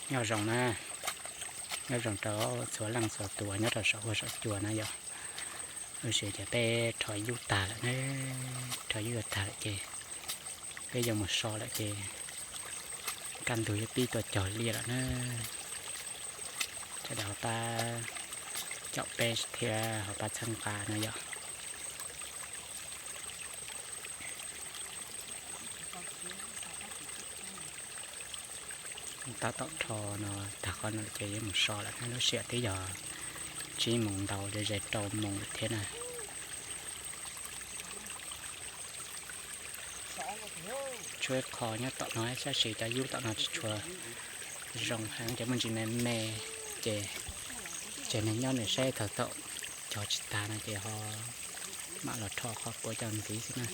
Nyob zoo na, nyob zoo rau txhua leej txhua tus nyob rau saum huab saum cua na yom. Lub sij hawm ces peb rho yub tag lawm na, rho yub yuav tag lawm ces peb yuav mus so lawm ces kaj ntug yuav pib tuaj cog liaj lawm na. Sawv daws ho pab caum peb thiab ho pab txhawb nqa na yom. Tab tom rho no tag qhov no ces yuav mus so lawm na, lub sij hawm twb yog tsib moos ntau ze ze rau moos lawm thiab na. Tshuav qhov nyob tom no sab sim cov yub tom no tsis tshua zoo heev ces muaj ntsis me me ces, ces nws nyob nws saib thaum thaum cog tsis tag no ces ho mam los rho qhov puav coj ntxiv xwb na.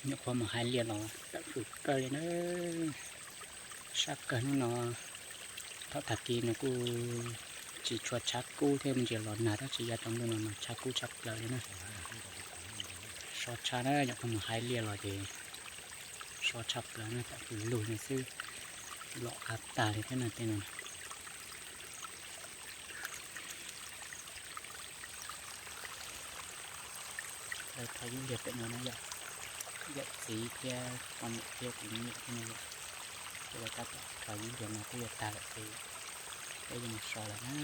Nyuam qhuav mus hais liaj los tawm fwm kawg li na, sab kawg hnub no. Thaum tag kis nws kuj tsis tshua tshav kub thiab me ntsis los nag tab sis yav tsaus ntuj no mas tshav kub tshaj plaws li na. So tshaj na, nyuam qhuav mus hais liaj los ces so tshaj plaws na, tawm fwm lug no xwb, los av tag li thiab na tej no. Lawv rho yub liag pem no na yom, yawm txiv thiab poj niam thiab kuv niam thiab na yom. Ces lawv tab tom rho yub liag no twb yuav tag lawm ces peb yuav mus so lawm na.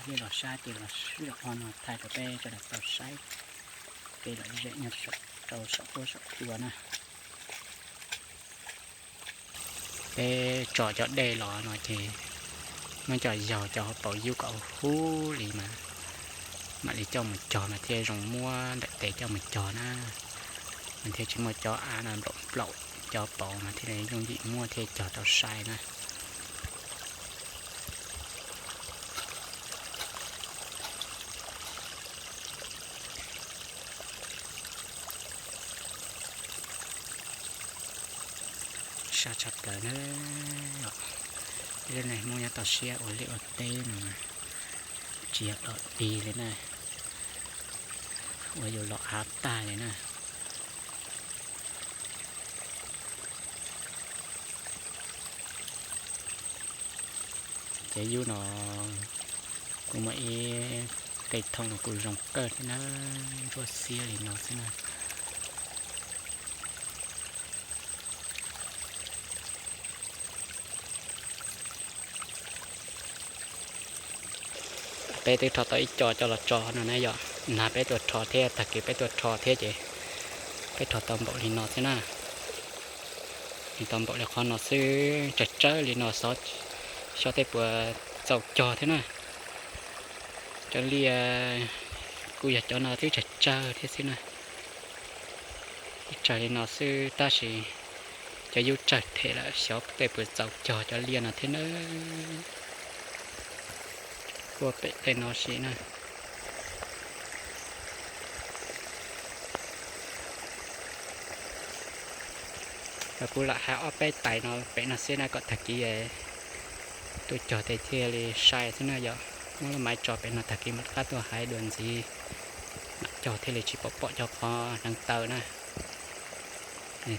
Liaj los sab ces los sib zog o no thaij rau peb sawv daws tau saib kev lom zem nyob rau saum huab saum cua na. Peb tso cov dej los no ces muab cov yaug cov hauv paus yub kom huv li mas mam li coj mus cog mas thiaj zoo muab ntawm tes coj mus cog na. Mas thiaj tsis muaj cov av no nplaum nplaum cov paus mas thiaj li yooj yim muab thiaj cog tau sai na. Sab tshaj plaws na. Ib lub neej Hmoob nyob toj siab ua liaj ua teb no mas tsis yog dog dig li na, ua yus los av tag li na. Ces yub no kuj muaj ib tej thooj no kuj zoo kawg thiab na, ntsuab xiab li no xwb na. Peb twb rho tau ib co coj los tso no na yom, nag peb tuaj rho thiab tag kis peb tuaj rho thiab ces peb rho tau npaum li no xwb na. Tau npaum li qhov no xwb, tsawg tsawg li no xyov tej puas txaus cog thiab na. Cov liaj kuj yog cov no twb tsawg tsawg thiab xwb na. Twb tsawg li no xwb tab sis cov yub tsawg them lawm xyov tej puas txaus cog cov liaj no thiab na. Kuaj pem tej no sim na. Kuv lam hais ob peb tais no pem no xwb na kom tag kis tuaj cog tes thiaj li sai xwb na yom. Muab lub maiv tso pem no tag kis mam rov qab tuaj hais dua ntxiv. Mam cog thiaj li tsis pom pom cov qhov hneev taw na.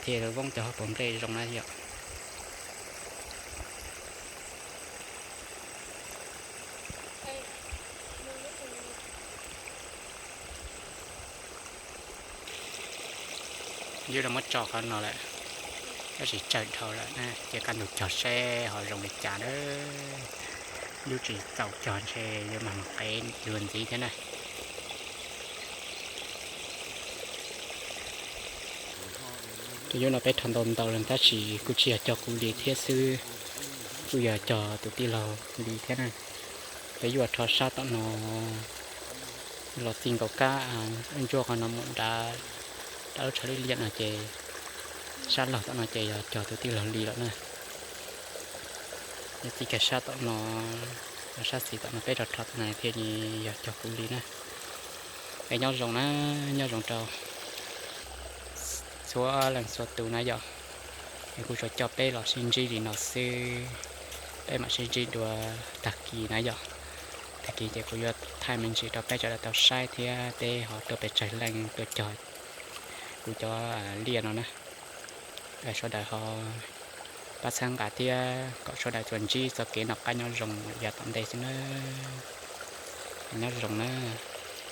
Thiaj voob cov hauv paus nplej zoo na yom. Yub los muab tso qhov no lawm, tab sis tsawg dhau lawm na, cia kaj ntug cog seb ho zoo li cas na. Yub tsis txaus cog ntshe yuav mag mus qev dua ntxiv thiab na. Tus yub no peb rho ntau ntau lawm tab sis kuj tsis yog cog kuv li thiab xwb, kuj yog cog tus tij laug li thiab na. Peb yuav rho sab tom no los txij nkaus kab ntsuab qhov no mus nrad, nrad lub tshav lwj liaj no ces sab laug tom no ces yog cog tus tij laug li lawm na. Yog txij kiag sab tom no, sab xis tom no peb rho rho tom no thiaj li yog cog kuv li na. Peb nyob zoo na, nyob zoo rau txhua leej txhua tus na yom. Es kuv tsuas coj peb los sib ntsib li no xwb. Peb mam sib ntsib dua tag kis na yom. Tag kis ces kuv yuav thaij me ntsis rau peb sawv daws tau saib thiab peb ho tuaj pes tsawg leej tuaj cog kuv cov liaj no na. Sawv daws ho pab txhawb nqa thiab kom sawv daws tsuas ntsib txoj kev noj qab nyob zoo yav tom ntej xwb na. Nyob zoo na.